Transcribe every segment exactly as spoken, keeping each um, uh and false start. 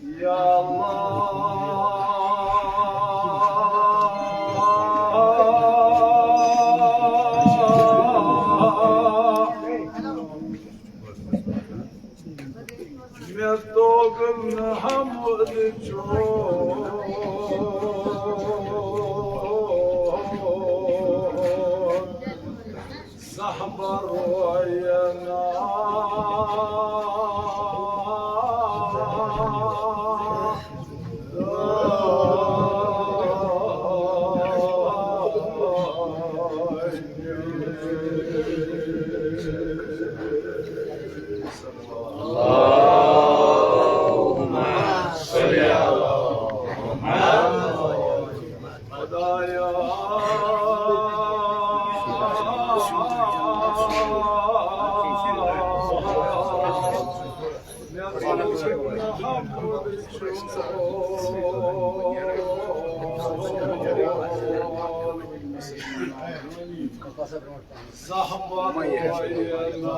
یا اللہ، مےٚ توٚگ نہٕ حمد چون زانٛہہ بروینا۔ اللهم صل على محمد۔ خدایا، زانٛہہ بروینا۔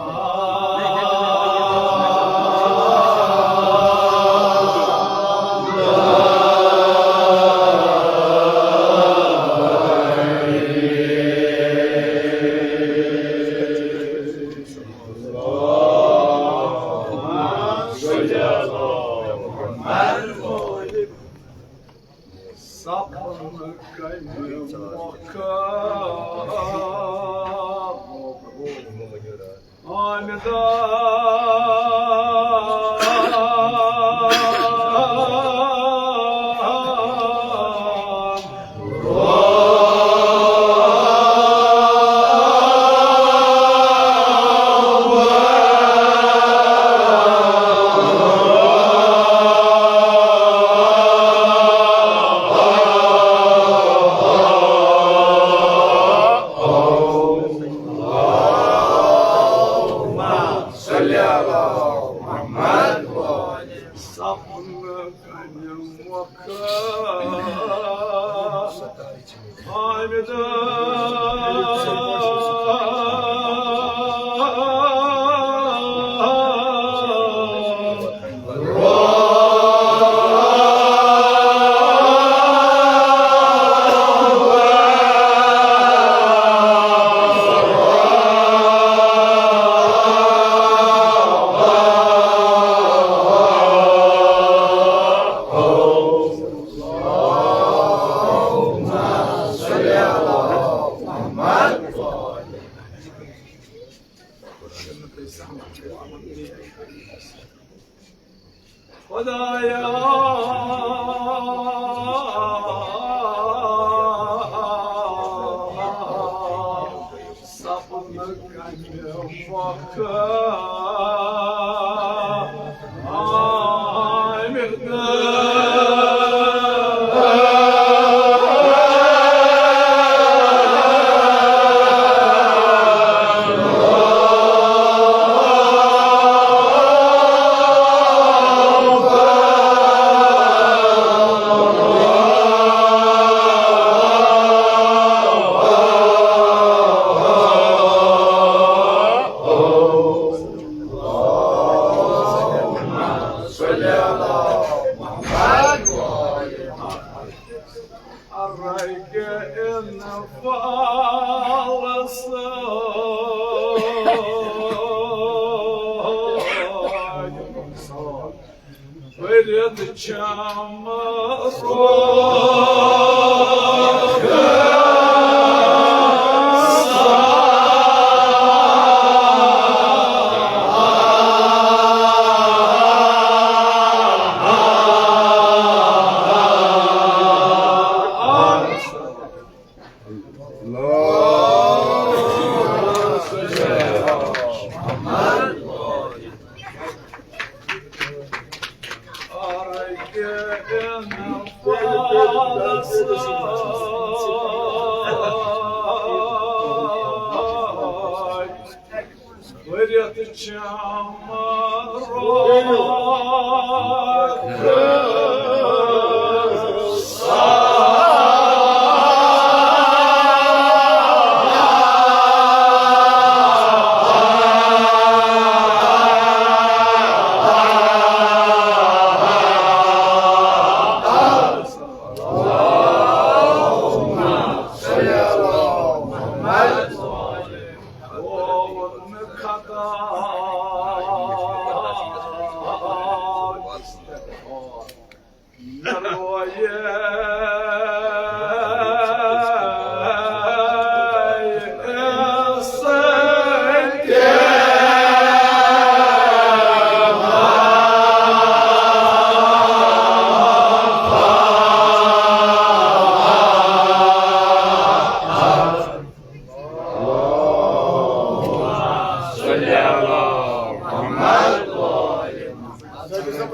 سپنہٕ کَنہِ مۄکھٕ آمدان۔ اللهم صل على محمد۔ سپنہٕ کَنہِ مۄکھٕ آمدان۔ خدایا، سپنہٕ کَنہِ مۄکھٕ آمدان۔ بٔرِتھ چھَم روح۔ بٔرِتھ چھَم روح۔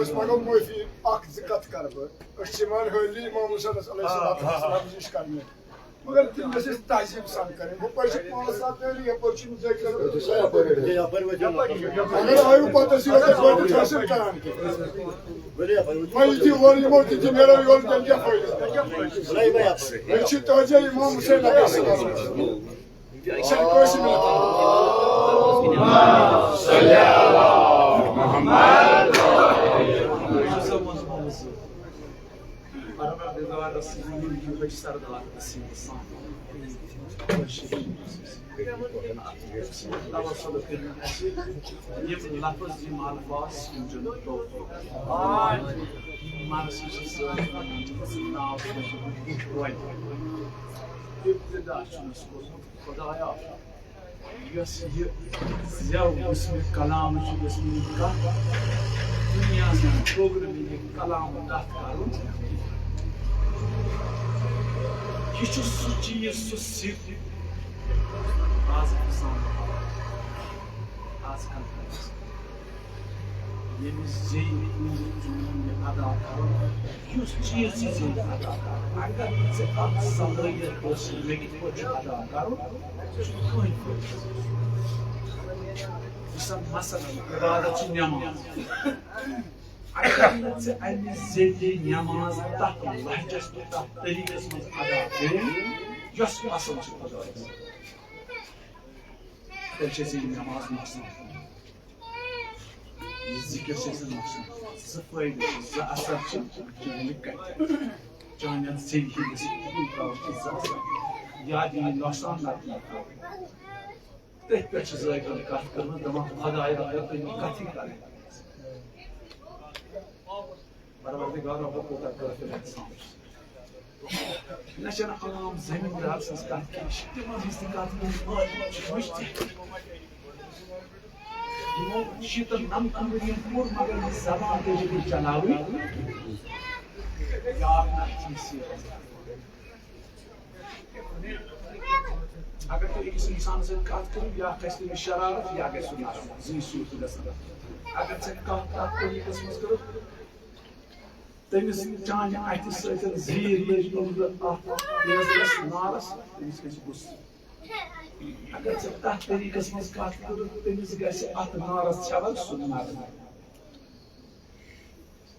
أسۍ منٛگو معٲفی، اکھ زٕ کتھ کرٕ بہٕ۔ أسۍ چھِ یِوان حٲضری امام حسینس علیہ الصلوۃ والسلام نِش کرنہِ، مگر تِم گژھِ اَسہِ تہذیٖب سان کرٕنۍ۔ ہُپٲرۍ چھِ پانٛژھ سَتھ حٲضری، یپٲرۍ چھِ یِم زٲوۍ کران۔ اگر آیِو پتہٕ ٲسِو یَتھ پٲٹھۍ حٲصِل کران تہِ۔ وۄنۍ یِتھُے اورٕ یِمو تہِ تہِ نیرو یورٕ، تیٚلہِ کیٛاہ فٲیدٕ؟ أسۍ چھِ تٲجی امام حسین علیہ السلام۔ پروردگارس یِم سردار ٲسۍ آسان۔ توسل کٔرِو اَسہِ یِم لفظ، یِم الفاظ، یِم چھِ توفیق۔ مرثی چھِ سٲری ناو سوٗزمٕتۍ توتہِ۔ ابتدا چھُنَس کوٚرمُت خدایا۔ یۄس یہِ زٮ۪و، یُس مےٚ کلام چھُ، یۄس مےٚ یہِ کتھ دُنیاہس منٛز توٚگ نہٕ مےٚ یہِ کلام تتھ کرُن۔ یہِ چھُ سُہ چیٖز، سُہ سِر۔ آز انسان، آز کل ییٚمِس زیٚیہِ ہُنٛد چون یہِ ادا کرُن، یُس چیٖز ژےٚ زیٚیہِ ادا کرُن، اگر نہٕ ژےٚ اکھ صلٲحیت ٲسٕے، مےٚ کِتھ پٲٹھۍ چھُ ادا کرُن، ژٕ چھُکھ کٕہٕنۍ پٲٹھۍ۔ مثلاً، عبادت چھِ نٮ۪ماز۔ اگر نہٕ ژےٚ اَمہِ ذٔریعہٕ نٮ۪ماز تَتھ لہجس تہٕ تَتھ طریٖقس منٛز ادا کٔرِتھ، یۄس پسنٛد چھِ خۄدایَس، تیٚلہِ چھِ ژےٚ یہِ نٮ۪ماز نۄقصان۔ یہِ ذِکِر چھِ ژےٚ نۄقصان۔ زٕ فٲیدٕ چھِ، زٕ اثر چھِ چانہِ کَتھِ، چانٮ۪ن ذٔریعہٕ ہِنٛدِس ترٛاوُن چھِ زٕ اثر۔ یا دِیہِ نۄقصان، نتہٕ دِیہِ فٲیدٕ۔ تٔتھۍ پٮ۪ٹھ چھِ زٲوۍ کَتھ کٔرمٕژ، دَپان، خۄدایا، اگر تُہۍ مےٚ کَتھٕے کَرٕنۍ۔ پروردگارا، بہٕ کوٗتاہ کٲفِر اِنسان چھُس۔ مےٚ چھَنہٕ عام زٔمیٖندار سٕنٛز کَتھ کینٛہہ، یہِ چھِ تِمَن ہٕنٛز تہِ کَتھ کٔرِتھ، مٲلِک چھُ مُجتہِد۔ یِمو شیٖتَن نَمتَن ؤرِین کوٚر، مگر یہِ زبان تہِ چھِ چلاوٕنۍ۔ بیٛاکھ نہ چھِ یہِ سیٖرت۔ اگر تُہۍ أکِس اِنسانَس سۭتۍ کَتھ کٔرِو، یا کھسہِ تٔمِس شرارت، یا گژھِ سُہ نرم، زٕے صوٗرتہٕ گژھن۔ اگر ژےٚ کانٛہہ کَتھ طریٖقَس منٛز کٔرٕکھ، تٔمِس چانہِ اَتھِ سۭتۍ زیٖر لٔج أنٛدرٕ اَتھ تیزرَس نارَس، تٔمِس کھسہِ غصہٕ۔ اگر ژےٚ تَتھ طریٖقَس منٛز کَتھ کٔرٕکھ، تٔمِس گژھِ اَتھ نارَس ژھٮ۪وَر سُہ نرم۔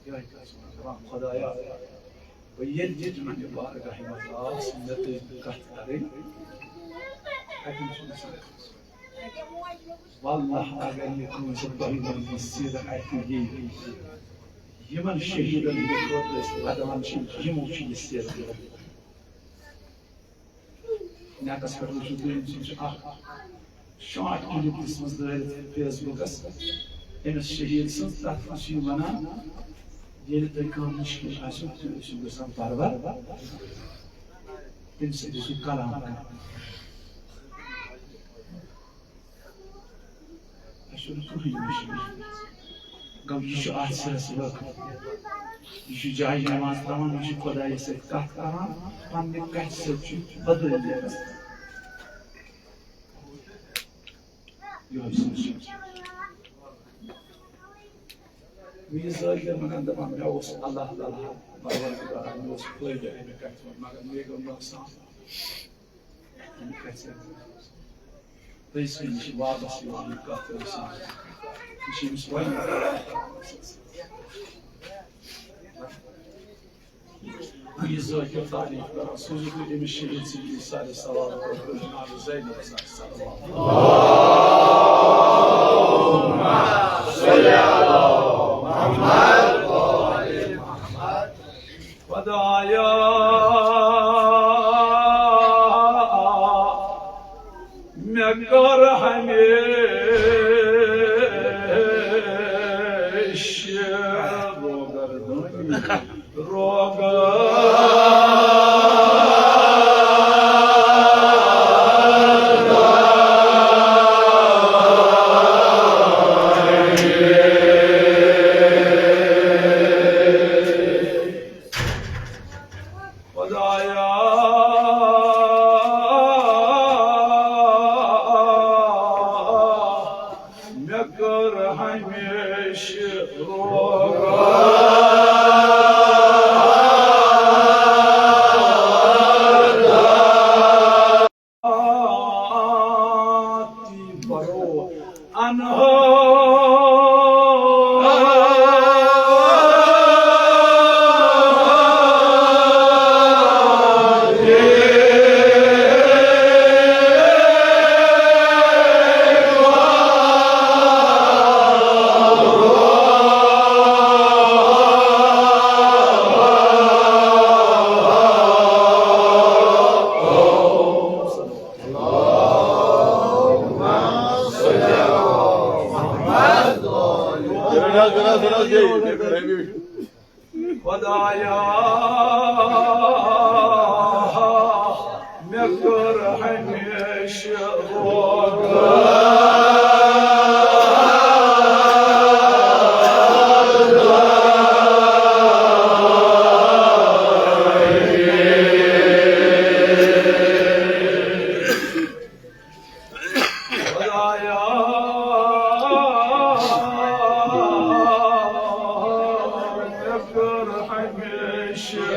یِہوٚے کَتھ چھِ وَنان، دَپان، خۄدایا، بہٕ ییٚلہِ تہِ چانہِ بارگاہہِ منٛز آس، مےٚ تُج کَتھ کَرٕنۍ، اَتٮ۪ن چھُ گژھان کَتھ۔ واللہ، اگر یہِ کٲنٛسہِ بہٕ وَنہٕ یہِ سِر اَتھِ یی، یِمَن شہیٖدَن ہٕنٛدِ خٲطرٕ أسۍ وَدان چھِ، یِمو چھُ یہِ سِر دِوان۔ نیٹس پٮ۪ٹھ وٕچھِو تُہۍ، أمۍ سٕنٛز چھِ اکھ شارٹ کلپ دِژمٕژ دٲرِتھ فیس بُکس، أمِس شہیٖد سٕنٛز۔ تتھ منٛز چھِ یہِ ونان، ییٚلہِ تۄہہِ کانٛہہ مُشکِل آسیو، تُہۍ ٲسِو گژھان پرور، تٔمۍ سۭتۍ ٲسِو کلام کران۔ اَسہِ چھُنہٕ کٕہٕنۍ مُشکِل۔ گوٚو، یہِ چھُ اَتھ سِرَس وٲقف۔ یہِ چھُ جایہِ نٮ۪ماز پَران، یہِ چھُ خۄدایَس سۭتۍ کَتھ کَران، پنٛنہِ کَتھِ سۭتۍ چھُ بدلٲوِتھ گژھان۔ یِہوٚے سوٗنٛچِو۔ میٖر ذٲکِر وَنان، دَپان، مےٚ اوس اللہ تعالیٰ پَروَردِگارَن، مےٚ اوس فٲیدٕ اَمہِ کَتھِ منٛز، مگر مےٚ گوٚو نۄقصان۔ أسۍ چھِ واپس یِوان یہِ کَتھ کَرنہٕ سان۔ یہِ چھِ أمِس واریاہ یہِ ذٲکِر تعریٖف کَران، سوٗزِو تُہۍ أمِس شہیٖد سٕنٛدِ سارِ ثواب خٲطرٕ جناب زینب سارِ صلوات۔ خۄدایا، مےٚ کر ہمیشہِ روگردٲنی، روگردٲنی۔ خۄدایا، مےٚ کٔر ہمیشہِ خدایا، مےٚ کٔر ہمیشہٕ روغن۔ خدایا، مےٚ کٔر ہمیشہٕ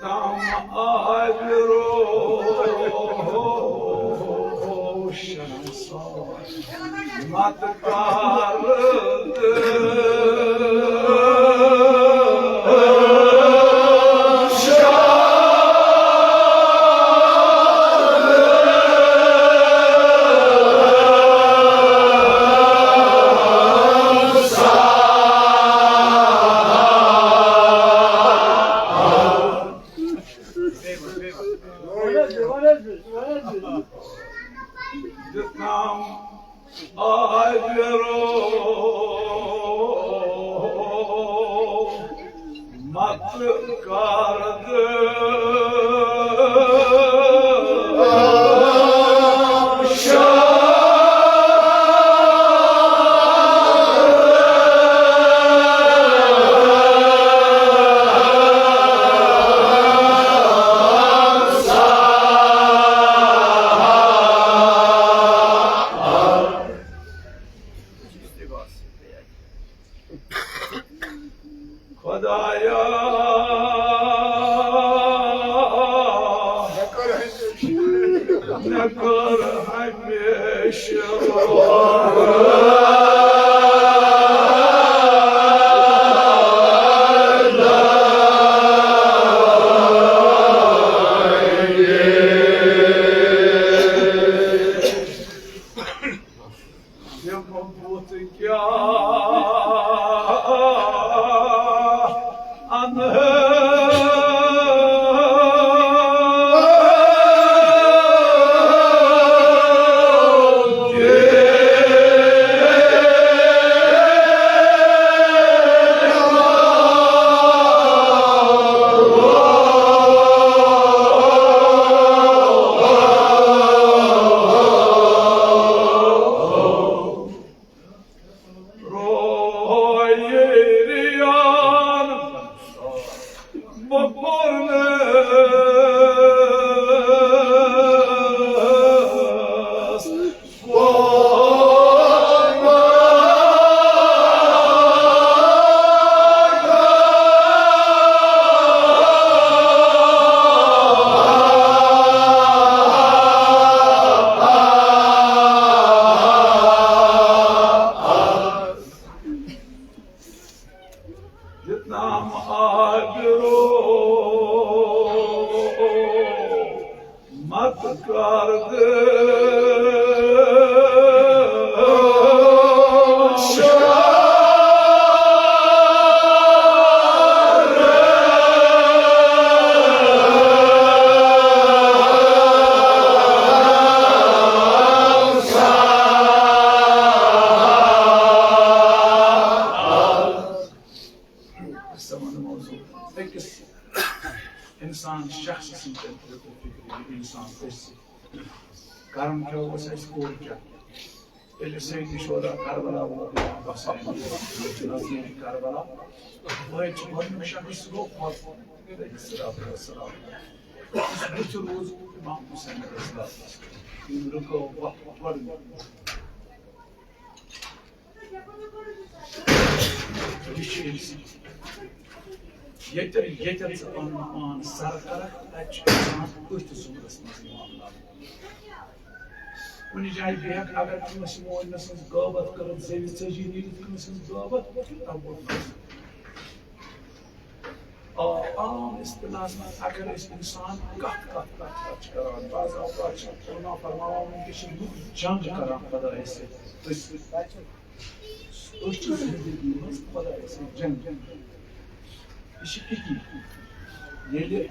تام آبِ روشن ساز مت کر۔ دِتنم آبِ رو مت کر۔ خدایا، مےٚ کٔر ہمیشہٕ یِم بُتھ کیٛاہ اَنہٕ کوٚرنَس۔ جتنا آگرو مت کر دے۔ أسۍ وَنو موضوع أکِس اِنسان شخص سٕنٛدۍ فِکرِ، یہِ اِنسان أسۍ کران کیٛاہ اوس، اَسہِ کوٚر کیٛاہ۔ ییٚلہِ سیدِ شہدا کربلا ووت، امام حسین نزدیٖک کربلا، وٲتۍ چھِ گۄڈٕنیُک شخص، سُہ گوٚو خۄد علیہ الصلوۃ والسلام۔ یُس بٕتھِ روٗز امام حسین علیہ الصلوۃ والسلام۔ یِم رُکٲو وَتھ گۄڈٕنیُک۔ یہِ چھُ أمۍ سٕنٛدِ۔ ییٚتٮ۪ن، ییٚتٮ۪ن ژٕ پَنُن پان سَر کَرَکھ، تَتہِ چھُ اِنسان أتھۍ زُمرَس منٛز یِوان لَبنہٕ۔ کُنہِ جایہِ بیٚہَکھ، اگر کٲنٛسہِ مٲلۍ سٕنٛز غٲبت کٔرٕتھ، زیوِ ژٔجی نیٖرِتھ کٲنٛسہِ ہٕنٛز غٲبت، تَتھ گوٚو نۄقصان۔ آ، عام اصطلاحس منٛز اگر أسۍ اِنسان کَتھ، کَتھ، کَتھ، کَتھ چھِ کَران، بعض اوقات چھِ علماء فرماوان، وٕنکیٚس چھِ لُکھ جنگ کَران خۄدایَس سۭتۍ۔ أسۍ أسۍ چھِ زندگی منٛز خۄدایَس سۭتۍ جنگ۔ یہِ چھِ أتی۔ ییٚلہِ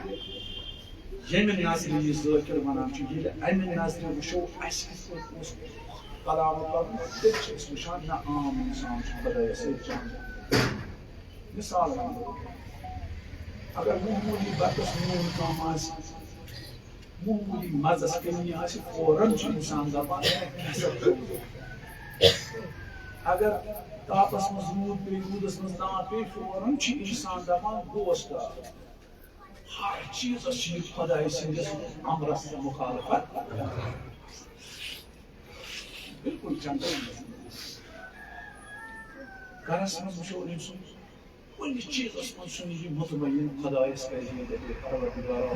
ییٚمہِ نظرِ یہِ ذٲکِر وَنان چھُ، ییٚلہِ اَمہِ نظرِ وٕچھو، اَسہِ کِتھ پٲٹھۍ اوس کلام پَرُن، تیٚلہِ چھِ أسۍ وٕچھان، نہ، عام اِنسان چھُ خۄدایَس سۭتۍ جنگ۔ مثال وَنہٕ بہٕ، اگر معموٗلی بَتَس نوٗن کَم آسہِ، معموٗلی مَزَس کٔمی آسہِ، فوراً چھُ اِنسان دَپان، "کیٛاہ سا گوٚو؟" اگر تاپَس منٛز روٗد پیٚیہِ، روٗدَس منٛز تاپھ پیٚیہِ، فوراً چھُ اِنسان دَپان، "گوس تاپھ۔" ہر چیٖزَس چھِ یہِ خۄدایہِ سٕنٛدِس اَمرَس تہٕ مُخالفت۔ بِلکُل جنگل منٛز۔ گَرَس منٛز وٕچھو أمۍ سُنٛد کُنہِ چیٖزس منٛز چھُنہٕ یہِ مطمئن خۄدایس کرِ یہِ دپہِ، "پروردگارا،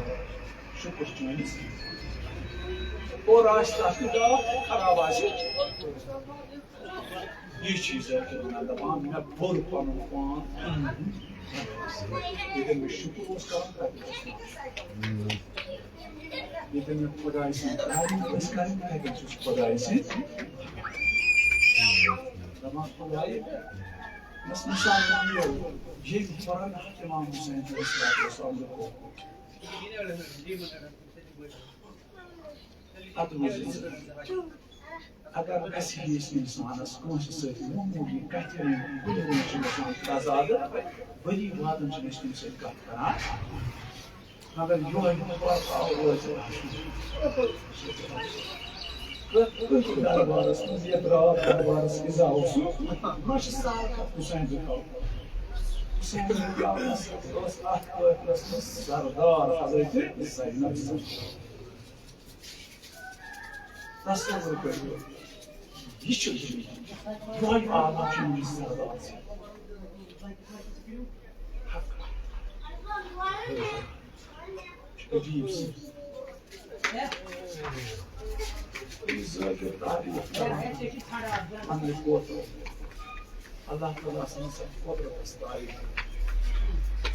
شُکر چٲنِس۔" اور آسہِ تتھ تہِ داغ، خراب آسہِ۔ یہِ چھُ یہِ ذٲکِر ونان، دپان، "مےٚ بوٚر پنُن پان۔ ییٚتٮ۪ن مےٚ شُکر اوس کران، تتٮ۪ن اوس نہٕ۔ ییٚتٮ۪ن مےٚ خۄدایہِ سٕنٛز تعریٖف ٲس کرٕنۍ، تتٮ۪ن چھُس خۄدایہِ سٕنٛز۔" دپان، خۄدایہِ، بس مثال دِیو، ییٚلہِ فرن امام حسین علیہ الصلوۃ والسلام لیوٚکھُن۔ ادٕ وٕچھ ژٕ، اگر اَسہِ ہِوِس اِنسانس کٲنٛسہِ سۭتۍ معموٗلی کتھِ ہُنٛد کُنہِ کُنہِ چھُ گژھان تضادٕ، ؤری وادن چھِنہٕ أسۍ تٔمِس سۭتۍ کتھ کران۔ مگر یۄہے پرتاو روزِ۔ کٲنٛسہِ دربارس منٛز یتھ راتھ دربارس اِزا اوسُکھ، ما چھِ سارٕ کھۄتہٕ حسین رُکاو۔ حسین رُکاونس ٲس اتھ قٲفلس منٛز سردار حضرت زینب۔ تصور کٔرِو، یہِ چھُ دُنیا۔ یۄہے عالم چھُ أمِس سردار۔ عجیب سُہ۔ یہِ ذٲکِر تعریٖف کران پننہِ کوترو۔ اللہ تعالیٰ سٕنٛز قۄدرتس تعریٖف۔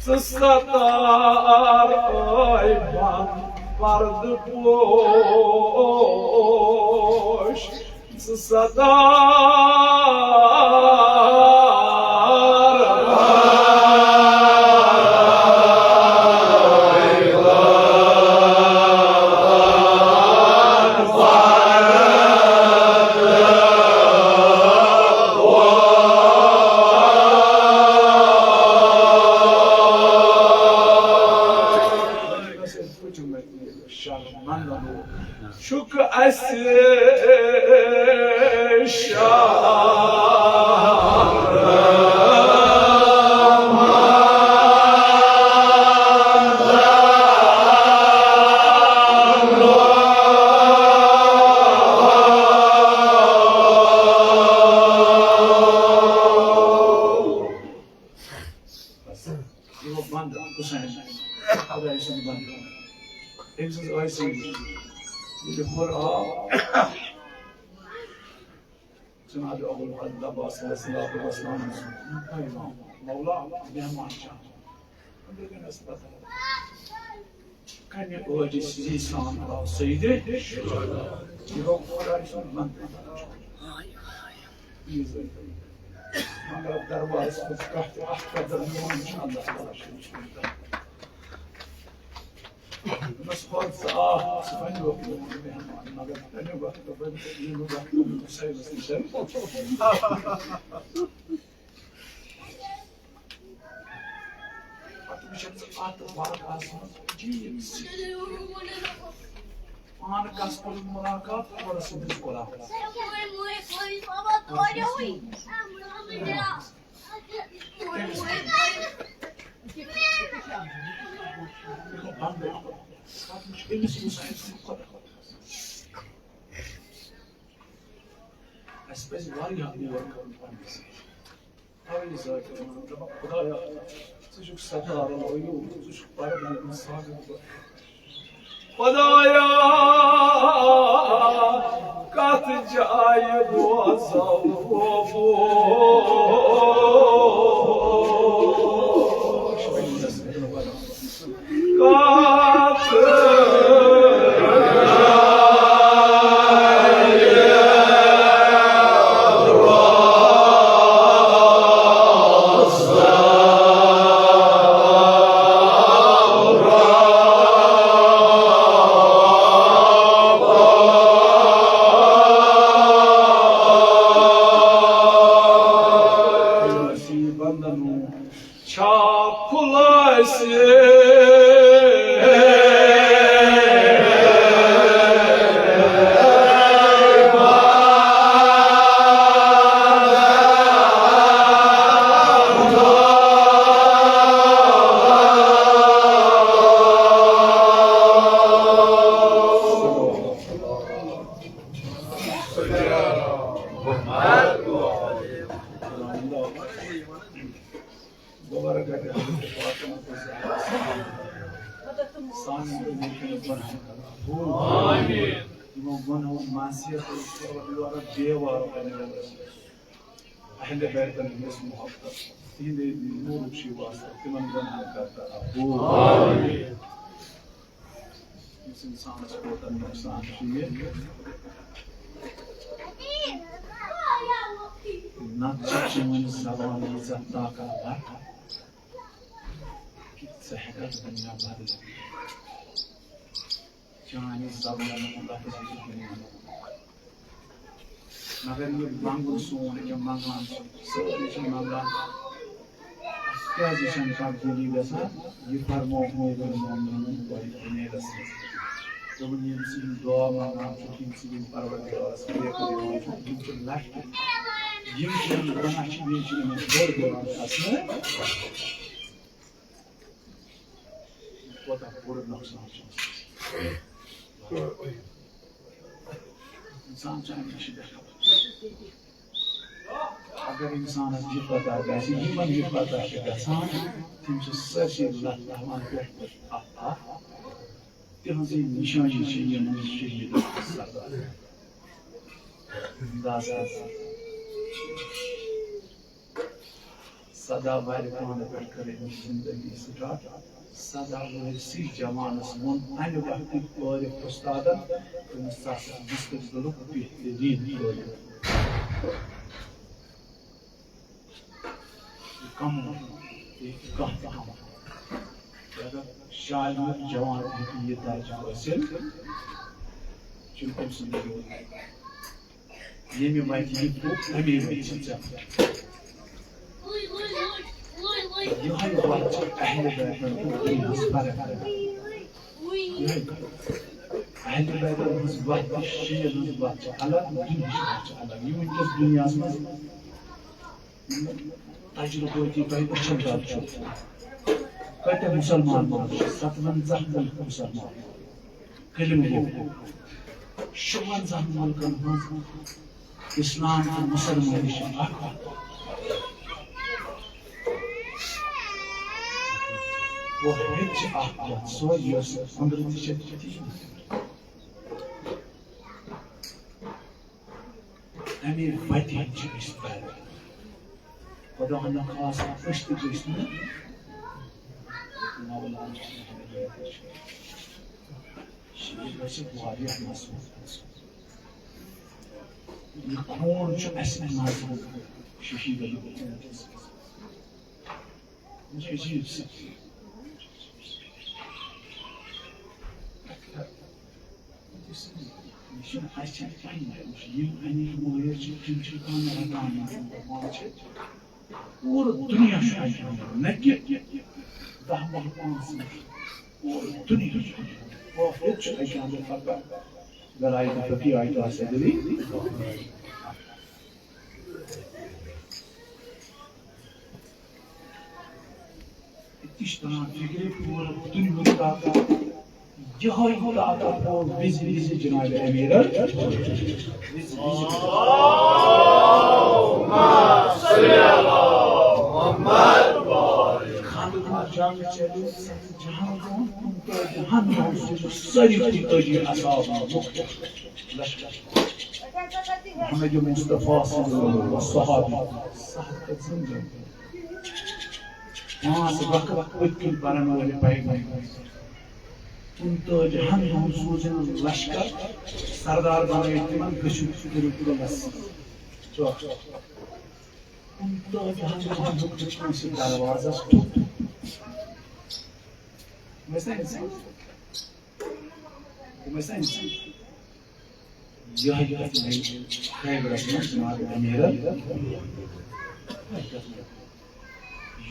ژٕ ستار ٲے بند پردٕ پوش، ژٕ ستار۔ شرمندہ لوگ۔ چھُکھ اَسہِ شرم۔ خۄداے سُنٛد بنٛدٕ۔ أمۍ سٕنٛز ٲسی ییٚلہِ ہُر آو، جناب ابوالفضل عباس علیہ الصلوۃ والسلام، مولا، مہمان چھا؟ دوٚپُن، "اَسہِ پَتہ۔ کَمہِ عٲجزی سان آو سیدِ شہدا۔ یہِ گوٚو خۄداے سُنٛد بنٛدٕ۔" مگر دربارس منٛز کانٛہہ تہِ اکھ قدر نِوان چھُ اللہ تعالیٰ سُنٛد۔ بس پانٛژھ آ، سُہ وَنہِ وۄنۍ میون مہمان، مگر تَمہِ وقتہٕ وَنہِ تہٕ ییٚمہِ وقتہٕ بہٕ حُسینَس نِش آیہِ۔ پَتہٕ وٕچھَکھ ژٕ اَتھ واقعس منٛز عجیٖب سِر۔ پانہٕ کَس کوٚرُتھ مُلاقات؟ خۄدا سٕنٛدِس غلامَس۔ اَسہِ پَزِ واریاہ غور کَرُن پنٛنِس۔ اَوَے ذاکِر وَنان، دَپان، "خۄدایا، ژٕ چھُکھ ستار العیوب، ژٕ چھُکھ پَرٕ دِوان سانٮ۪ن پٮ۪ٹھ۔" خۄدایا، کتھ جایہِ روزو بہٕ؟ کتھ بندنو چھا خلاصے۔ سانٮ۪ن گۄنہن ہُنٛد معصیت، پروردگارا، دیوار بنٲوِتھ۔ اہل بیتن ہٕنٛز محبت، تِہنٛدِ نوٗرُک چھُ یہِ واسطہٕ، تِمن گۄنہن کر تہٕ عفو۔ یُس انسانس کوتاہ نۄقصان چھُ یہِ۔ نتہٕ چھِ چٲنۍ زبان ییٖژاہ طاقتور کہِ ژٕ ہٮ۪ککھ دُنیا بدلٲوِتھ۔ چانہِ زبانہِ ہُنٛد لفظ ہیٚکہِ دُنیا۔ مگر یہِ منٛگُن سون ییٚکیٛاہ منٛگان چھِ، سٲری چھِ منٛگان، اَسہِ کیٛازِ چھَنہٕ تبدیٖلی گژھان؟ یہِ فرمووُکھ أمیٖرُ المومنیٖنَن قرآن حمیٖدَس منٛز۔ دوٚپُن، ییٚمہِ سٕنٛدۍ دُعا منٛگان چھُ، تٔمۍ سٕنٛدۍ پروردگارَس لیکھٕ دِوان چھُ، تِم چھِ لَٹہِ۔ یِم چھِ یِم گۄناہ چھِ، یِم چھِ یِمَن بٔڑ دِوان کھسنہٕ۔ کوتاہ بوٚڑ نۄقصان چھُ۔ انسان چھُ اَمہِ نِش بے خبر۔ اگر انسانس یہِ پتہ گژھِ، یِمن یہِ پتہ چھِ گژھان، تِم چھِ سٲرسٕے لتھ تھاوان پٮ۪ٹھ پٮ۪ٹھ اَتھ اَتھ۔ تِہنٛزٕے نِشٲنی چھِ یِمن شہیٖدن ہٕنٛز سردار۔ انداز کر۔ سداہ وَہرِ پانہٕ پٮ۪ٹھ کٔر أمِس زِندگی سٹارٹ۔ سداہ وُہرسٕے جوانَس ووٚن اَمہِ وقتٕکۍ عٲرِف اُستادَن، تٔمِس، "ژٕ ہسا مُستقبِلُک بہتریٖن عٲلِم۔" یہِ کَم، یہِ ہیٚکہِ کانٛہہ تہِ کَم۔ اگر شاعرُک جوان ہیٚکہِ یہِ درجہٕ حٲصِل، چھُنہٕ تٔمۍ سُنٛد یوت۔ ییٚمہِ وَتہِ یہِ پوٚک، تَمے وَتہِ چھِ ژےٚ۔ یِہوٚے وَتھ چھِ اہلِ بیتَن تہٕ دُنیاہَس فرق۔ یِہوٚے۔ اہلِ بیتَن ہٕنٛز وَتھ تہٕ شیعن ہٕنٛز وَتھ چھِ الگ، دُنیاہٕچ وَتھ چھِ الگ۔ یہِ وٕنکیٚس دُنیاہَس منٛز تجربٲتی تۄہہِ وٕچھِو، کَتہِ چھُ؟ کۭتیٛاہ مُسلمان مُلک چھِ؟ ستوَنزاہ مُلک مُسلمان۔ کلمہٕ گوٚو۔ شُوَنزاہ مُلکَن ہٕنٛز اِسلام تہٕ مُسلمٲنی چھِ اَکھ۔ وۄنۍ ہیٚچھ اکھ کتھ، سۄ یۄس أنٛدرٕ تہِ چھےٚ تِژھٕے۔ اَمے وَتہِ ہٕنٛدۍ چھِ أسۍ پیدٕ۔ خۄدا نخواستہ أسۍ تہِ گٔژھۍ نہٕ مولانا شیخ گژھِ واریاہ مضبوٗط گژھُن۔ یہِ خوٗن چھُ اَسہِ منٛز شہیٖدَن ہُنٛد۔ یہِ چھُ عجیٖب سَختی۔ یہِ چھُنہٕ اَسہِ چھَنہٕ پَیی، یِم اَمِکۍ مٲہِر چھِ، تِم چھِ پانہٕ رَٹان یِم پانہٕ چھِ۔ پوٗرٕ دُنیا چھُ اَتہِ، نہ کہِ دَہ باہ پانٛژھ مِنٹ۔ پوٗرٕ دُنیا چھُ اَتہِ۔ کافر چھُ اَتہِ اَندَر پَکان۔ گَرایہِ تہٕ پٔکی آیہِ تہٕ آسہِ دِلی۔ أتی چھِ تران فِکرِ پوٗرٕ دُنیاہُک طاقت۔ یِہوٚے طاقت گوٚو وِزِ وِزِ جناب امیٖرن۔ وِزِ وِزِ۔ خانٛدرُک جنگ چلیو ستھ جہان دۄہن، کُنتٲجی ہن دۄہن سوٗزُکھ سٲری کُنتٲجی اصحاب مُختلف لشکر۔ محمد مصطفیٰ صلی اللہ علیہ وسلم صحابی، صحابہ زندگی۔ پانٛژھ وقت پٔتۍ کِنۍ پرن وٲلۍ پیغمبر۔ کُنتٲجی ہن دۄہن سوٗزِن لشکر، سردار بنٲوِتھ تِمن، گٔژھِو کٔرِو قُلس سۭتۍ۔ چۄکھ۔ کُنتٲجی ہن دۄہن ہیوٚک نہٕ کٲنٛسہِ دروازس ٹھوٚپ۔ تِم ٲسۍ نا اِنسان۔ تِم ٲسۍ نا اِنسان۔ یِہوٚے کَتھ مےٚ خیبرَس منٛز جناب امیٖرَن،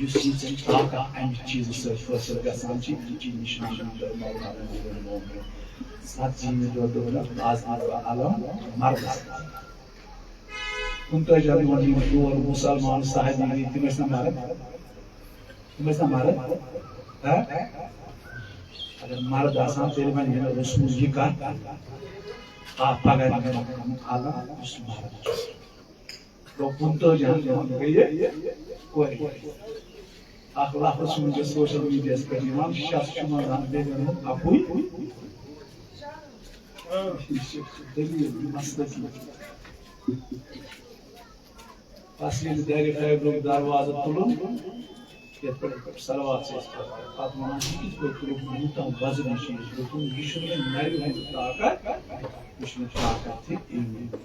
یُس یہِ ژےٚ طاقت اَمہِ چیٖزٕ سۭتۍ حٲصِل گژھان چھِ، یہِ چھِ نِشان اندر مولانا نظر محمد۔ سَتھ زیٖنہِ دۄہ دوٚپُن، آز دِمہٕ بہٕ علم مردَس۔ کُنتٲجی ہَن دۄہَن یِم تور مُسلمان صحابی گٔے، تِم ٲسۍ نہ مرد؟ تِم ٲسۍ نہ مرد؟ ہہ؟ اگر مرد آسان، تیٚلہِ وَنہِ ہے نہٕ رسول یہِ کَتھ۔ آ، پگاہ دِمہٕ بہٕ علم، یُس مرد چھُ۔ گوٚو کُنتٲجی ہَن دۄہَن گٔیہِ کورِ۔ اکھ لفظ چھُ وٕنکیٚس سوشل میٖڈیاہَس پٮ۪ٹھ یِوان، شخص چھُ منٛزٕ ہن بیٚنٮ۪ن ہُنٛد اَکُے۔ یہِ چھِ دٔلیٖل، یہِ مسلہٕ چھُ۔ بس ییٚلہِ دَرِ خیبرُک دروازٕ تُلُن، یَتھ پٮ۪ٹھ صلوات چھِ أسۍ پَران، پَتہٕ وَنان، یہِ کِتھ پٲٹھۍ تُلُکھ یوٗتاہ وزنی چیٖز؟ دوٚپُن، یہِ چھُنہٕ وۄنۍ نَرِ ہُنٛد طاقت، یہِ چھُنہٕ طاقت تہِ ایٖمٲنی۔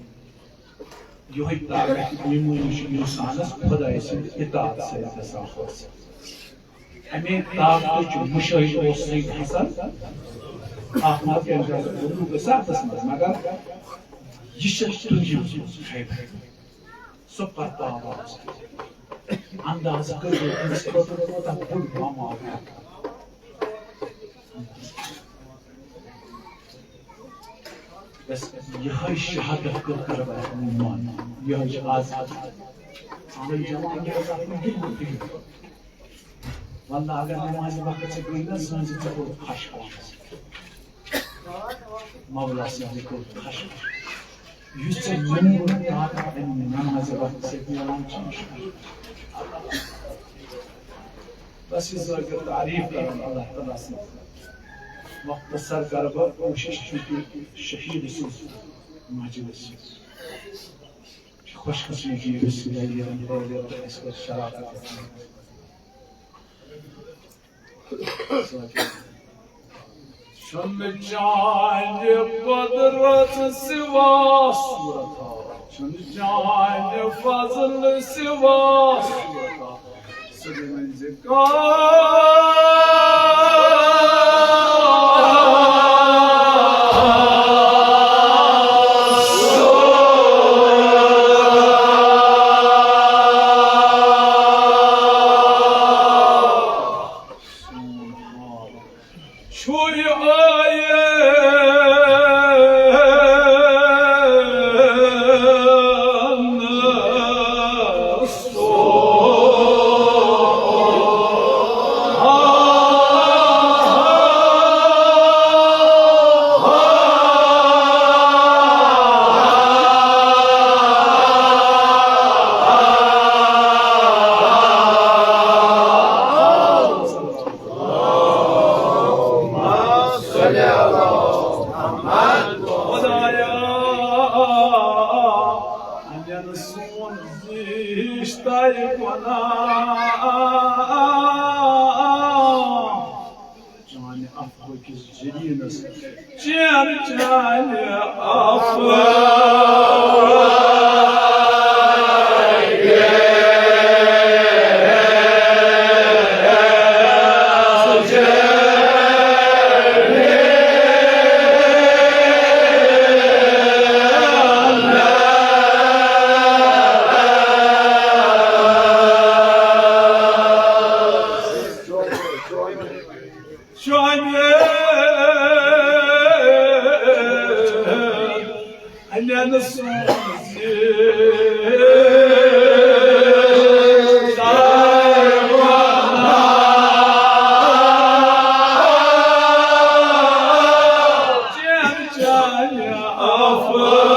یِہوٚے طاقت ایٖمٲنی چھُ اِنسانَس خۄدایہِ سٕنٛدِ اطاعت سۭتۍ گژھان حٲصِل۔ اَمے طاقتٕچ مُشٲہِد اوس سید حسن۔ اَکھ نفر ییٚمۍ ساتہٕ اُردو گٔژھ اَتھَس منٛز، مگر یہِ چھِ دُنیاہَس منٛز خیبر۔ Super power. انداز کٔرِو، أمِس خٲطرٕ کوٗتاہ بوٚڑ مقام۔ بس یِہوٚے شہادت کٔر کربلا۔ یِہوٚے چھِ آز سانٮ۪ن جوانن منٛز اَتھ منٛز گِنٛدمُت تہِ۔ واللہ اگر نمازِ وقت ژےٚ گٔے نہ، سٲنۍ زِ ژےٚ کوٚرُتھ خۄش پانَس۔ مولا صٲبنہِ کوٚر خۄش۔ یُس ژےٚ نوٗر طاقت اَمہِ نمازِ وقت سۭتۍ میلان چھُ، یہِ چھُ بس یہِ ذٲکِر تعریٖف کران اللہ تعالیٰ سٕنٛز۔ مختصر کرٕ بہٕ کوٗشِش، چوٗنٛکہِ شہیٖد سٕنٛز مجلس چھِ۔ خوش قسمتی، یُس یہِ لَگہِ یِمَن پٲدٕ تہٕ اَسہِ پَزِ شراکت یَتھ منٛز۔ چھُنہٕ چانہِ قۄدرت سوا صورت، چھُنہٕ چانہِ فضل سوا صورت۔ سُہ گٔے وۄنۍ زِ کانٛہہ سون حال چھُ یہِ آیہِ۔ خدایا، انن سون زیش تہ گناہ۔ چانہِ عفوٕ کِس جنینس چین چانہِ عفوٕ۔ شعیب، انن سون زیش تہ گناہ۔ چین چانہِ عفوٕ۔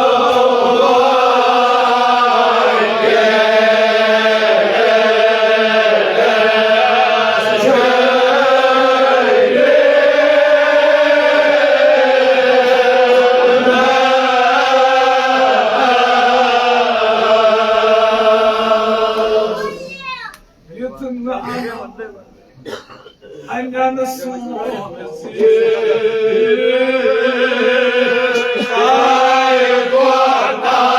یُتھ نہٕ انن سون زیش تہ گناہ۔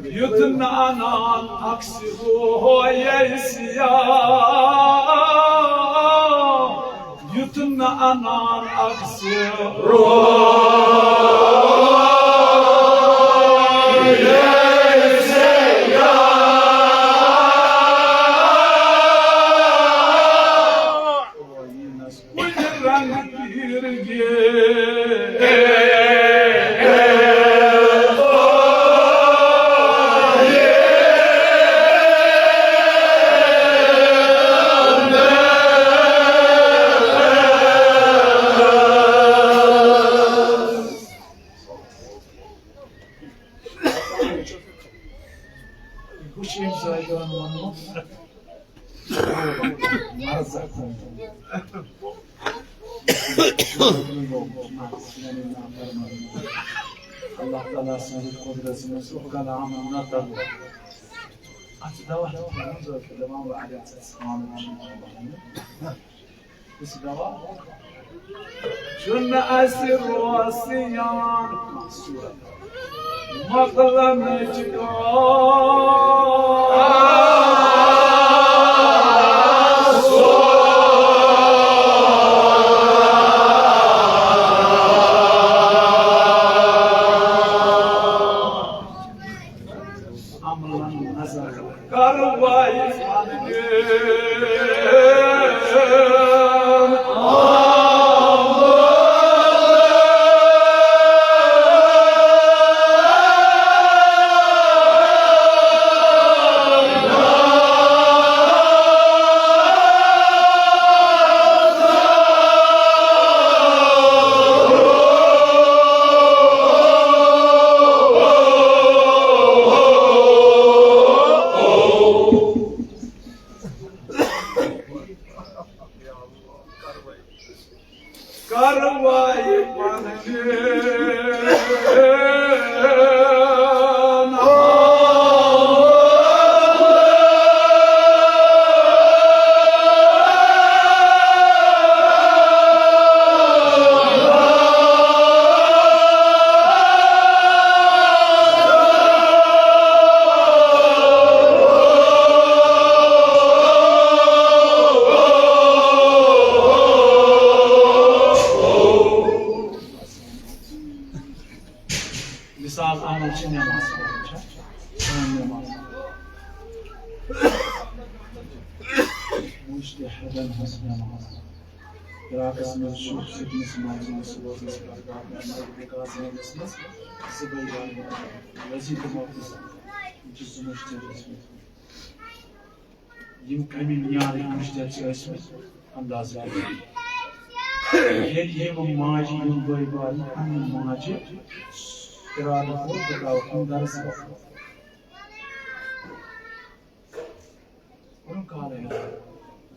یُتھ نہٕ انان عکسِ رویے سیاہ، یُتھ نہٕ انان عکسِ رویے سیاہ۔ کُلۍ رنگ تیٖرگی۔ وٕچھ ییٚمۍ زٲیدٲن ووٚنمُت۔ مرض۔ اللہ تعالیٰ سٕنٛدِ قۄدرت منٛز سُہ کلام نقل۔ اَتھ چھِ دوا ہٮ۪تھ کھٮ۪وان، ضروٗرت چھُ دَپان، بہٕ اَگر ژٕ سلام چھُس وَنان۔ یُس دوا چھُنہٕ اَسہِ روسیان کانٛہہ صوٗرت۔ مۄکلنٕچ کٲم۔ عملن نظر کروائے پننہِ۔ کروائے پننہِ۔ مجتہدن ہٕنٛز نماز۔ عراقس منٛز چھُ فٹنس منٛز یُس روزنس پٮ۪ٹھ باقی ملکہ کازمینس منٛز زٕ بجے وزیفہٕ مۄکلِتھ۔ یِم چھِ زٕ مجتہد ٲسمٕتۍ۔ یِم کمہِ معیارٕکۍ مجتہد چھِ ٲسمٕتۍ، اندازٕ کٔرِو۔ ییٚلہِ یِم ماجہِ، یِم بٲے بارٕنۍ پننہِ ماجہِ ارادٕ کوٚر، بہٕ ترٛاوکھ یِم درس گاہ۔ برونٛہہ کالے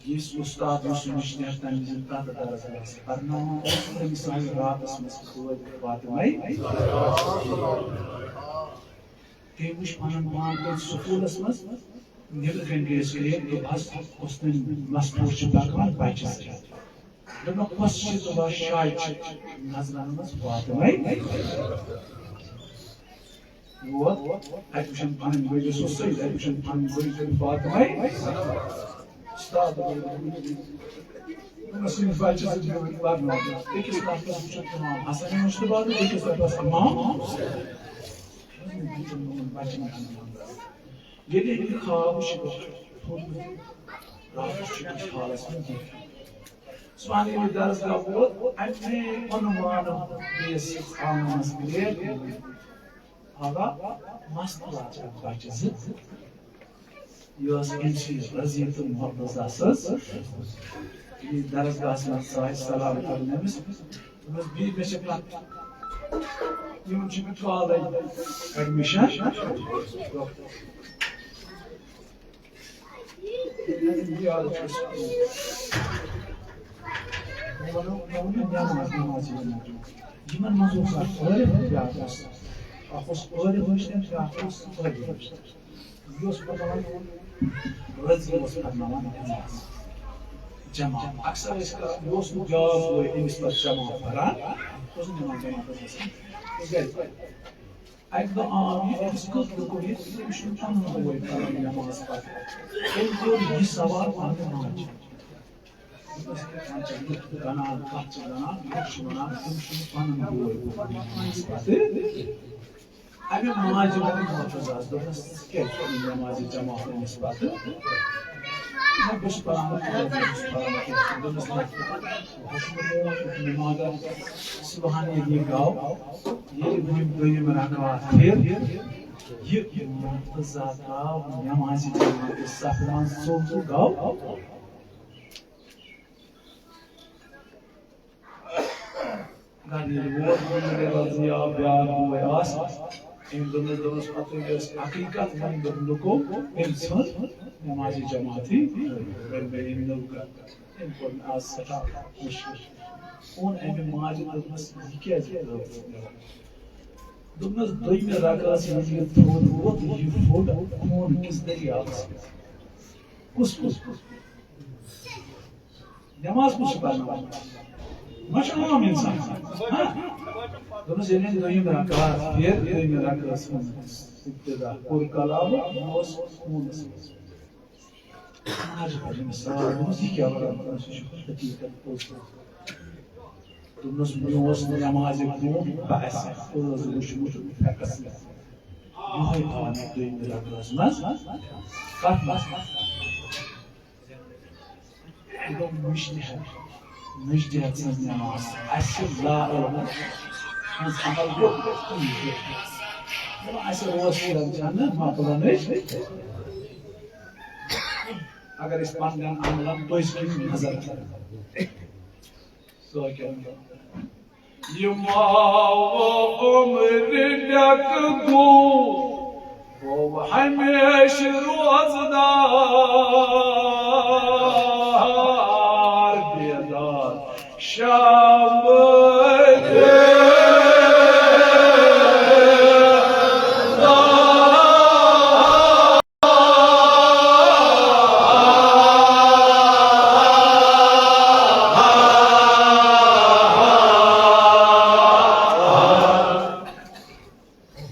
یُس اُستاد اوس، أمِس چھِ نیران تَمہِ وِزِ پَتہٕ درس گاہَس پَرناوان اوس، تٔمِس آیہِ راتَس منٛز خٲج فاطمَے۔ تٔمۍ وٕچھ پَنُن پان تٔتھۍ سکوٗلَس منٛز، نیٚبرٕ کَنہِ گٔیَس کریک، دوٚپہَس، اوس تٔمۍ مَستوٗر چھِ پَکان بَچہِ سۭتۍ۔ دوٚپمَکھ، کۄس چھِ؟ دوٚپہَس، شاید چھِ۔ نظرَن منٛز فاطمَے۔ ووت، اَتہِ وٕچھن پنٕنۍ بٔڑۍ، یُس اوس سُے، اَتہِ وٕچھن پنٕنۍ بٔڑۍ، تٔمۍ فاطمَے۔ اُستاد، دوٚپمَس، یِم بَچہِ زٕ دِوان پَرناونہٕ۔ أکِس طرفس وٕچھن اِمام حسن مُجتبیٰ تہٕ بیٚکِس طرفس اِمام۔ ییٚلہِ أمۍ یہِ خواب وٕچھ، یہِ گوٚو پھوٚرمُت۔ راتَس چھُ یہِ حالَس منٛز یہِ۔ سُہ وَنہِ ییٚلہِ درس گاہ ووت، اَمہِ عنوانہٕ بیٚیِس آنٛگنَس گرٛیک۔ آغا، مست لۄکچہِ بچہِ زٕ۔ یہِ ٲس أمۍ سٕنٛز رضیہ تہٕ مرتضیٰ سٕنٛز۔ یہِ درس گاہس منٛز ژاے سلام کرنہٕ أمِس۔ دوٚپمَس، "بیٚیہِ مےٚ چھِ کتھ، یِمن چھُ مےٚ کالے admission۔" یاد چھُ اَسہِ۔ مےٚ وَنو، مےٚ ووٚن یہِ نٮ۪ماز، نٮ۪ماز چھِ یِمَن۔ یِمَن منٛز اوس اَکھ عٲرِف، بیٛاکھ اوس، اَکھ اوس عٲرِف وٕچھتَن، بیٛاکھ اوس عٲرِف وٕچھتَن۔ یہِ اوس پَرناوان، رٔزی اوس پَرناوان نٮ۪ماز جماعت۔ اَکثر ٲسۍ کران، یہِ اوس نہٕ بیٛاکھ بوے أمِس پَتہٕ جماعت پَران، اوس نہٕ نٮ۪ماز جماعت ٲس آسان، اوس گَرِ پَران۔ اَکہِ دۄہ آو یہِ، أمِس کٔژ لُکو ییٚتہِ، أمِس چھُنہٕ پَنُن بوے پَران نٮ۪ماز پَتہٕ۔ أمۍ کوٚر یہِ سوال پنٛنہِ ماجہِ۔ دوٚپمَس، "کیٛاہ چھِ لُکھ وَنان، کَتھ چھِ وَنان، لُکھ چھِ وَنان، أمِس چھُنہٕ پَنُن بوے پَران نٮ۪ماز پَتہٕ۔" اَمہِ ماجہِ ووٚن مرتضیٰ ہَس، دوٚپنَس، "ژٕ کیٛازِ چھُکھ نہٕ نٮ۪مازِ جماعت أمِس پَتہٕ؟" نہ، بہٕ چھُس پَران، بہٕ چھُس پَران کینٛہہ۔ دوٚپمَس، "نہ، بہٕ چھُس نہٕ نٮ۪مازَن صُبحَن ییٚلہِ یہِ گاو، ییٚلہِ وۄنۍ دوٚیِم رکعت پھِر، یہِ مرتضیٰ گاو نٮ۪مازِ جماعتِ صف منٛز، ژوٚل تہٕ گاو۔" گَرٕ ییٚلہِ ووت، وۄنۍ ییٚلہِ رضی آو، بیٛاکھ بوے آس، أمۍ دوٚپنَس، دوٚپنَس، "پَتہٕ یۄس حقیٖقت وۄنۍ دوٚپ لُکو، أمۍ ژھٕن نٮ۪مازِ جماعتٕے، وۄنۍ گٔے أمۍ نٔو کَتھ۔" أمۍ کوٚر مےٚ آز سٮ۪ٹھاہ مُشکِل۔ اوٚن اَمہِ ماجہِ، دوٚپنَس، "یہِ کیٛازِ گٔیوٕ نٮ۪بر؟" دوٚپنَس، "دوٚیمہِ رکعژ ییٚلہِ یہِ تھوٚد ووٚتھ، یہِ پھوٚٹ خوٗن کِس دٔریاوَس منٛز۔" کُس پھوٚٹ؟ نٮ۪ماز کُس چھُ پَرناوان؟ ما چھُ عام اِنسان؟ ہاں؟ دوٚپنَس، ییٚلہِ أمۍ دوٚیِم رکعت پھِر، دوٚیمہِ رکعژ منٛز ابتدا کوٚر کلامُک، یہِ اوس خوٗنَس منٛز۔ نمازِ پَرِ أمِس سوال، دوٚپمَس، "یہِ کیٛاہ وَنان؟" دوٚپمَس، "یہِ چھُ حقیٖقت پوٚز۔" دوٚپمَس، "مےٚ اوس نہٕ نٮ۪مازِ برٛونٛہہ بحث پٲز وٕچھمُت فِقہَس منٛز۔ یِہوٚے آو مےٚ دوٚیمہِ رکعژ منٛز۔" کَتھ منٛز؟ یہِ گوٚو مُجتہد، مُجتہد سٕنٛز نٮ۪ماز۔ اَسہِ چھِ لا علم ہٕنٛز عمل گوٚو کُنہِ جایہِ۔ یِم اَسہِ روز چھِ رمضان نہٕ مۄکلان أسۍ۔ اگر أسۍ پننٮ۪ن عملن پٔزۍ کِنۍ نظر کرو۔ سُہ کیٛاہ وَنو؟ یہِ ماوٕ عُمرِ ڈٮ۪کہٕ گوٚو، گوٚو ہمیشہِ روزدار بیدار شام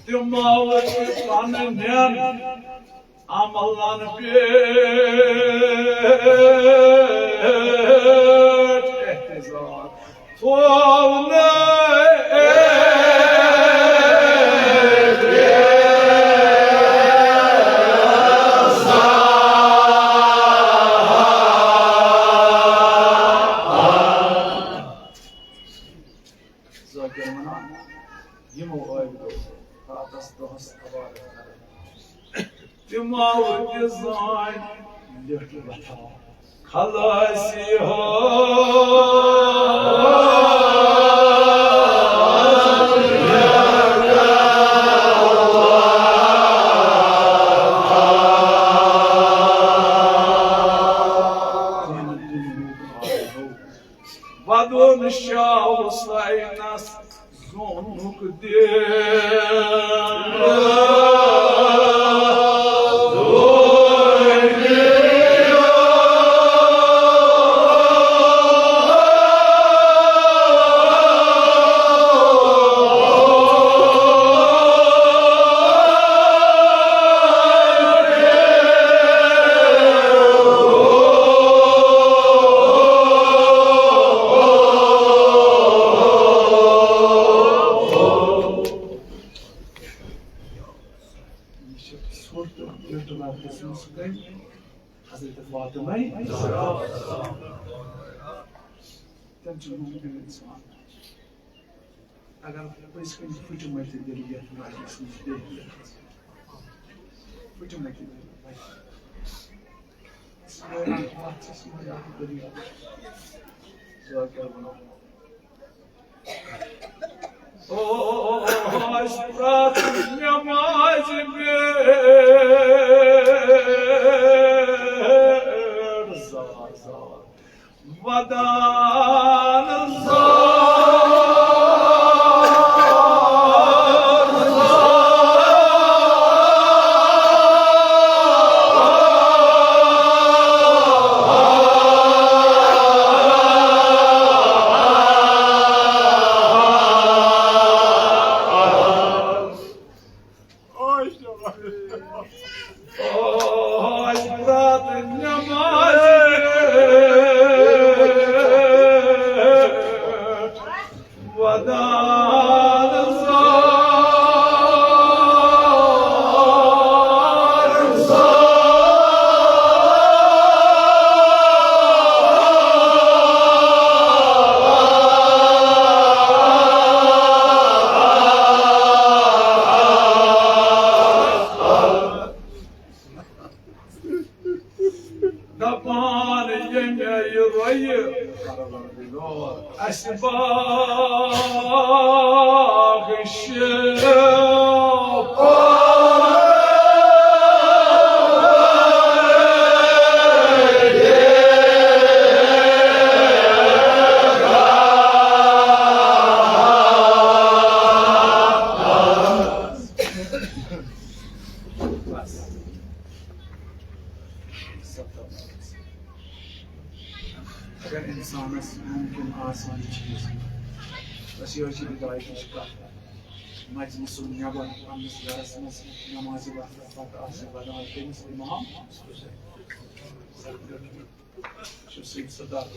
تِم ماوٕ چھِ پنٕنٮ۪ن عملن پٮ۪ٹھ احتجاج۔ یِمو عٲبِدو راتس دۄہس عبادت کران۔ تِمو تہِ زٲنۍ لیٚٹھ وۄتھان خلٲصی ہو۔ ودُن شاہ حسینس زونُکھ دِل۔ یہِ چھِ ژھوٚٹ تہٕ بیتُل آسنہٕ سۭتۍ حضرت فاطمہ۔ تٔمۍ چھُ مُمکِن اِنسان اگر پٔزۍ کِنۍ پھٕٹمٕتۍ دِل یَتھ مجلِس منٛز بیٚہہِ۔ پھٕٹمٕتۍ دِل۔ ذاکر بنو۔ اوس پرٛٮ۪تھ نٮ۪مازِ پٮ۪ٹھ زار زار ودان زار زار۔ آج رات نماز ودان زار زار۔ دپان ییٚمہِ رویہِ اسہِ بخش۔ بس۔ اگر انسانس ممکن آسہِ یہِ چیٖز، بس یہِ چھِ ہدایتٕچ کتھ۔ مجلس نیبر پننِس گرس منٛز نمازِ وقتہٕ پتہٕ آسہِ بدل تٔمِس امام۔ چھُ سُہ صداقت۔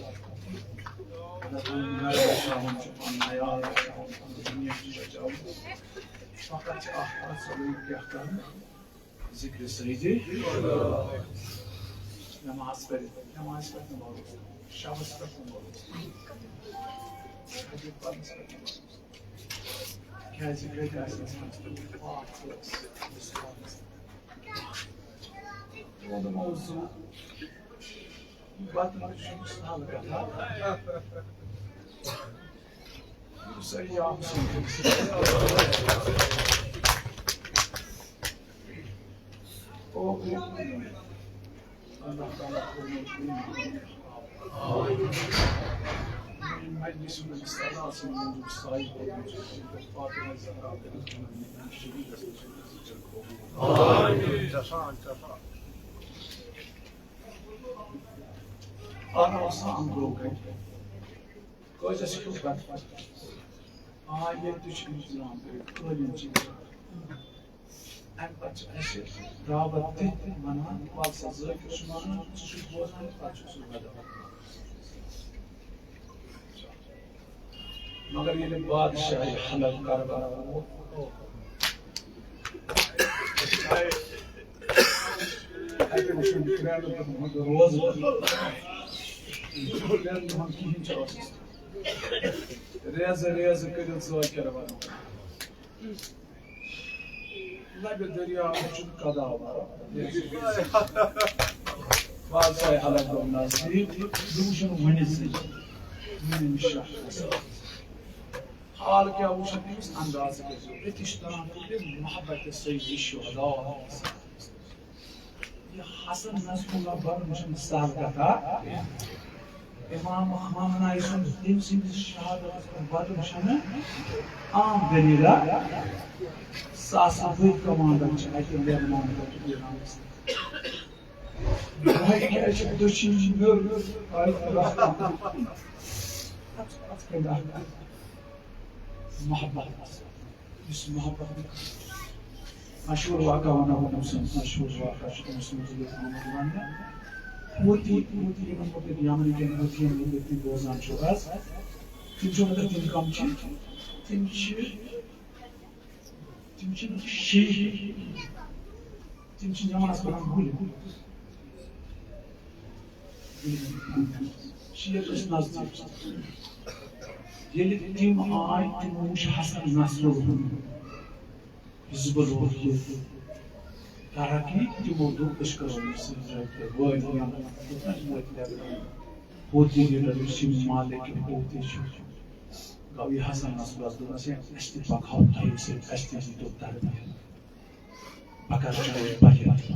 اگر پنُن گرٕ بچاوُن چھُ، پنُن عیال بچاوُن، پنُن دُنیا چھُ بچاوُن، فقط چھِ اکھ کتھ ضروٗری کیٛاہ کرُن؟ ذکر سیدی۔ نماز پٔرِتھ، نماز پٮ۪ٹھ نہٕ بھروسہٕ، شبس پٮ۪ٹھ نہٕ بھروسہٕ، تہجد پرنس پٮ۪ٹھ نہٕ بھروسہٕ۔ کیٛازِ گرِ آسہِ انسانس پٮ۪ٹھ پاک ٲس، بہٕ چھُس پانس۔ تُہُنٛد موضوع بتہٕ نہٕ چھُنہٕ سہل کتھا۔ یِم سٲری آمژٕ۔ او، اللہ تعالیٰ کوٚرمُت۔ مجلس منٛز صدا سٕنٛدِ موٗجوٗب سایہِ کوٚرمُت۔ فاطمہ زہرا۔ آمین۔ آرام سان گوٚو گرِ۔ کٲجَس کھیوٚو بَتہٕ۔ آ، ییٚتہِ تہِ چھُ اِنتظام کٔرِتھ، قٲلیٖن چھِ ییٚتہِ۔ اَمہِ پَتہٕ چھِ اَسہِ دعوت دِتھ وَنان، وَل سا، ذٲکِر چھُ وَنان، ژٕ چھُکھ بوزان، پَتہٕ چھُ سُہ وَدان۔ مگر ییٚلہِ بادشاہی حلب کربلا ووت، اَتہِ وٕچھُن ترٛٮ۪ن دۄہَن ہُنٛد روزٕ۔ ترٛٮ۪ن دۄہَن کِہیٖنۍ چھُ اوسُس۔ ریزٕ ریزٕ کٔرِتھ ذٲکِر وَنُن۔ لبہِ دٔریاو چھُنہٕ کداوار۔ بادشاہ حلب گوٚو نزدیٖک، بہٕ وٕچھُن وۄنۍ زِ میٲنۍ شاہ۔ حال کیٛاہ وٕچھُن أمِس، انداز کیٛاہ چھُ؟ أتی چھُ تران فِکرِ محبت سید شہدا۔ یہِ حسن نصراللہ بَرُن چھُنہٕ سہل کتھا۔ امام خامنائی سُنٛد تٔمۍ سٕنٛدِس شہادتس پٮ۪ٹھ بَرُن چھُنہٕ عام دٔلیٖلہ۔ ساسہٕ بٔدۍ کمانڈر چھِ اَتہِ لٮ۪بنان پٮ۪ٹھ ایرانس۔ وۄنۍ کیٛازِ چھِ دٔچھِنۍ نیوٚر؟ محبت۔ یُس محبت، مشہوٗر واقعہ وَنو بہٕ تٔمۍ سُنٛد، مشہوٗر واقعہ چھُ تٔمِس مُتعلِق آمُت وَننہٕ۔ حوٗتی، حوٗتی یِمَن مُتعلِق، یَمَن کٮ۪ن حوٗتیَن مُتعلِق تُہۍ بوزان چھِو آز، تِم چھِ وَنان، تِم کَم چھِ؟ تِم چھِ، تِم چھِنہٕ شیٖٹ، تِم چھِ نِوان اَتھ وَنان گُلۍ۔ شیٖٹ ٲسۍ نزدیٖک۔ ییٚلہِ تِم آے، تِمو وُچھ حسن نصرُک حزب الوحیت ترقی، تِمو دوٚپ، أسۍ کرو أمِس سۭتۍ رٲبطہٕ۔ وٲتۍ یِم، دوٚپنَس، وٲتۍ لٮ۪بنان۔ حوٗتی لیٖڈر یُس یہِ مالک حوٗتی چھُ، گوٚو یہِ حسن نصرس دوٚپنَس، ہے، أسۍ تہِ پکہو تۄہہِ سۭتۍ، اَسہِ تہِ دیٖتو تربیت۔ بہٕ کرٕ چٲنۍ پرہیز۔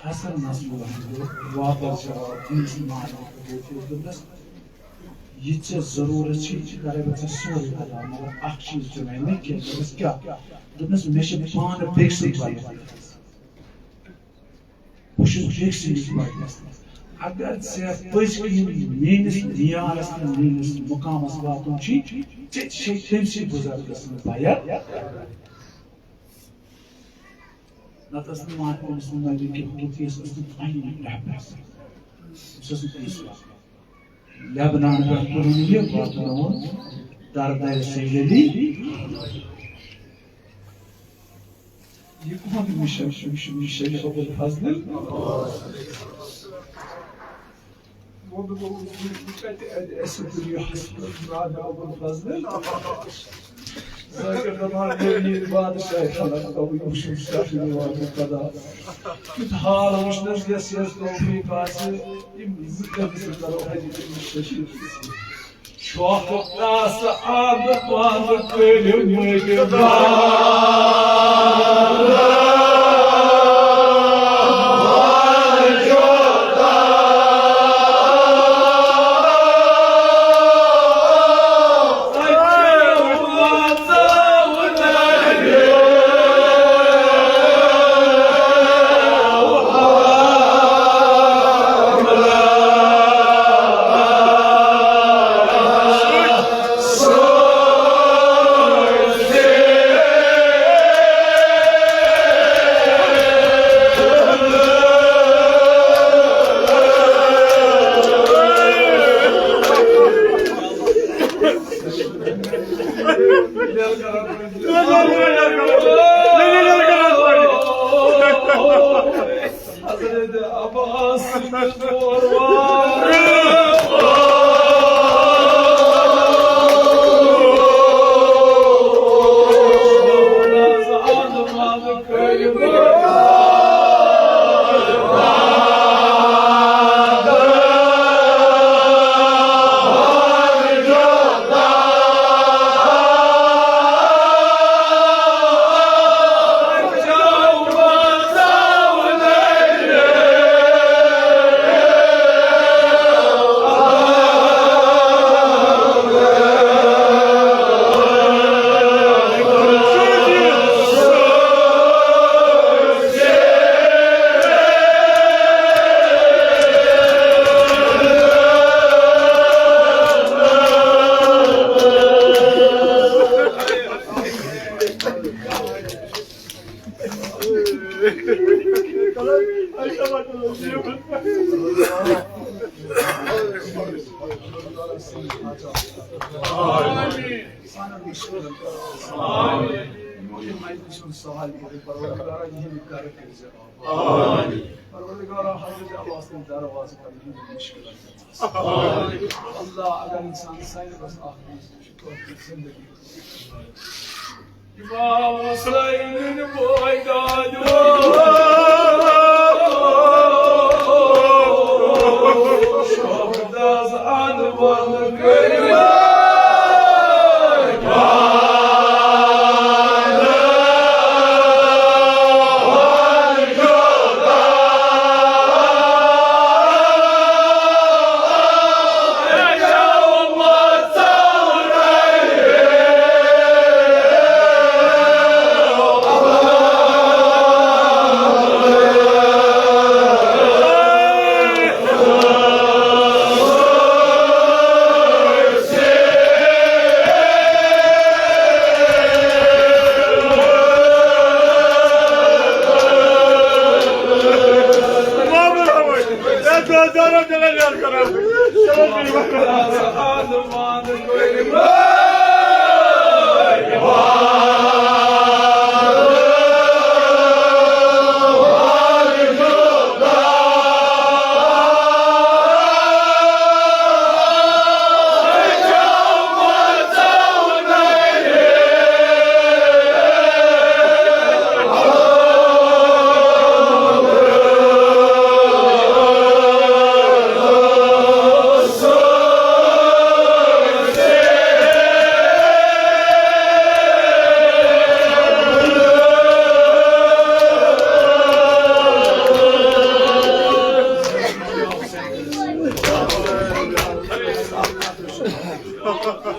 حسن نصراللہ ہن کوٚر واپس جواب، أمِس ماننہٕ خٲطرٕ دوٚپنس، یہِ ژےٚ ضروٗرت چھِ، یہِ تہِ کرے بہٕ ژےٚ سورُے عطا، مگر اکھ چیٖز دِمے نہٕ کینٛہہ۔ دوٚپمس، کیٛاہ؟ دوٚپمس، مےٚ چھِ پانہٕ بیٚکہِ سٕنٛدۍ بلہٕ۔ بہٕ چھُس بیٚکہِ سٕنٛدِس بلہٕ۔ اگر ژےٚ پٔزۍ کِنۍ میٲنِس دیارس تہٕ میٲنِس مقامس واتُن چھُے، ژےٚ تہِ چھے تٔمۍ سٕے بُزرگس سٕنٛز بیعت۔ نتہٕ ٲس نہٕ واتان أمِس نبی کہِ حوٗتی ٲس ٲسمٕژ پننہِ رحمتس۔ أمِس ٲس نہٕ تیٖژ واتان۔ لبنان پٮ۪ٹھ تُلُن یہِ واتنووُن دردے سیدلی۔ یہِ کُہُنٛد مِشن چھُ؟ یہِ چھُ مِشن ابوالفضل۔ ووٚن دوٚپُن، "وٕچھ، وٕچھ اَتہِ، اَتہِ اَسہِ دُنیاہَس منٛز نادِ ابوالفضل۔ ذٲکِر دَپان، مےٚ نیٖرۍ بادشاہہِ خلق، تَوَے وٕچھُم شاہہِ نواب خدا۔ کیُتھ حال وٕچھنَس یَس یَس توفیٖق آسہِ، یِم زٕ کٔمِس سۭتۍ کَرو حجہِ کٔمِس شہیٖد سۭتۍ۔" شوق تاس آب پانہٕ کٔرِو مٔدِ حضرت عباس سٕنٛدِس بور وار۔ آمین۔ یِمو یہِ مجلس ہُنٛد سوال کٔرِتھ، پروردگارا، یِہِنٛدِ گرٕ کٔرۍ زِ آباد۔ آمین۔ پروردگارا، حضرت عباس سٕنٛدۍ دروازٕ کر یِہِنٛدِ مُشکلن۔ آمین۔ اللہ، اگر انسان سایہِ بس اکھ چیٖز چھُ، توتہِ زندگی۔ امام حسین بوے دادو۔ شوق داز آن وان کٔرِو۔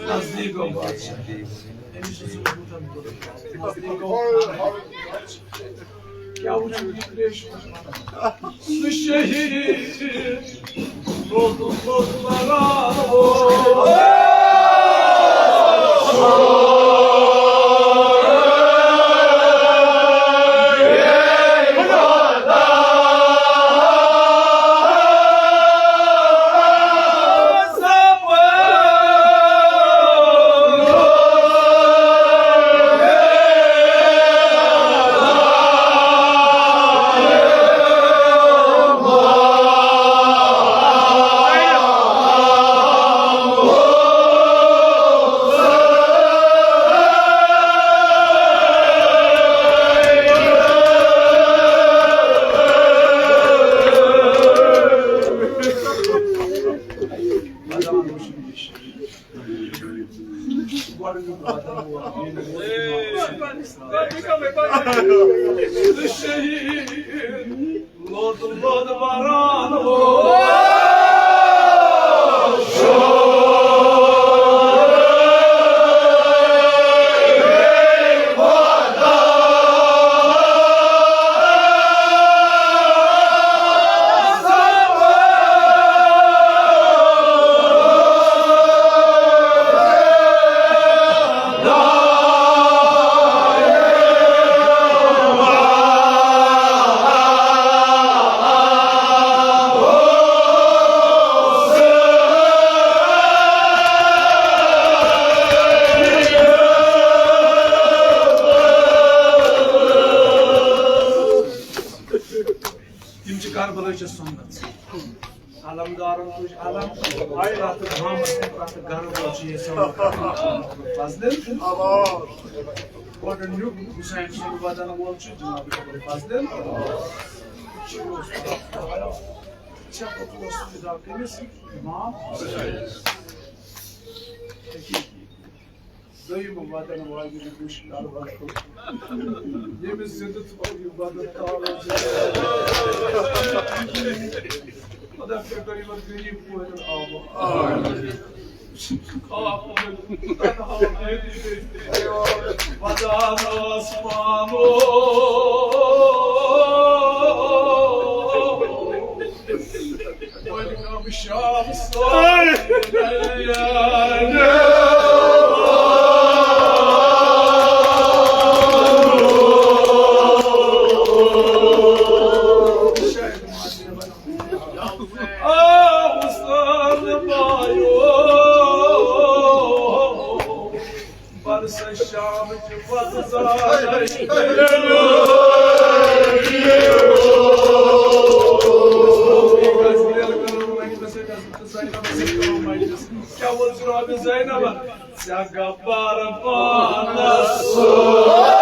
نزدیک گوٚو بادشاہ۔ أمِس اوس یہِ بُتھن کوٚرمُت۔ نزدیک گوٚو۔ کیٛاہ وٕچھِو یہِ ترٛیش؟ سُہ شہید لوٚگ، لوٚگ لڑان۔ شہید لوٚد لوٚد وران اوس۔ تِم چھِ کربلٕچ سنت۔ علمدارن تُج علم، پرٛٮ۪تھ گامس تہٕ پرٛٮ۪تھ گرٕ وول چھُ یہِ سمجھان۔ فضلن۔ گۄڈٕ نیُک حسین سُنٛد ودن وول چھُ جناب فضلن۔ ژےٚ کوٚت اوس فدا کٔمِس؟ امام حسین۔ دوٚیِم ودن واجیٚنۍ وٕچھ کروَٹھ۔ ییٚمِس زِندٕ تھوٚو یہِ ودن تالو زِندٕ۔ خۄدا کٔرِتو یِمن غریٖب کورٮ۪ن آباد۔ آمین۔ آ، تنہا بیٹی بیٹی۔ ودان آسمانو۔ بر سہ شام چہ وززار جگہ پر پانس سۭتۍ۔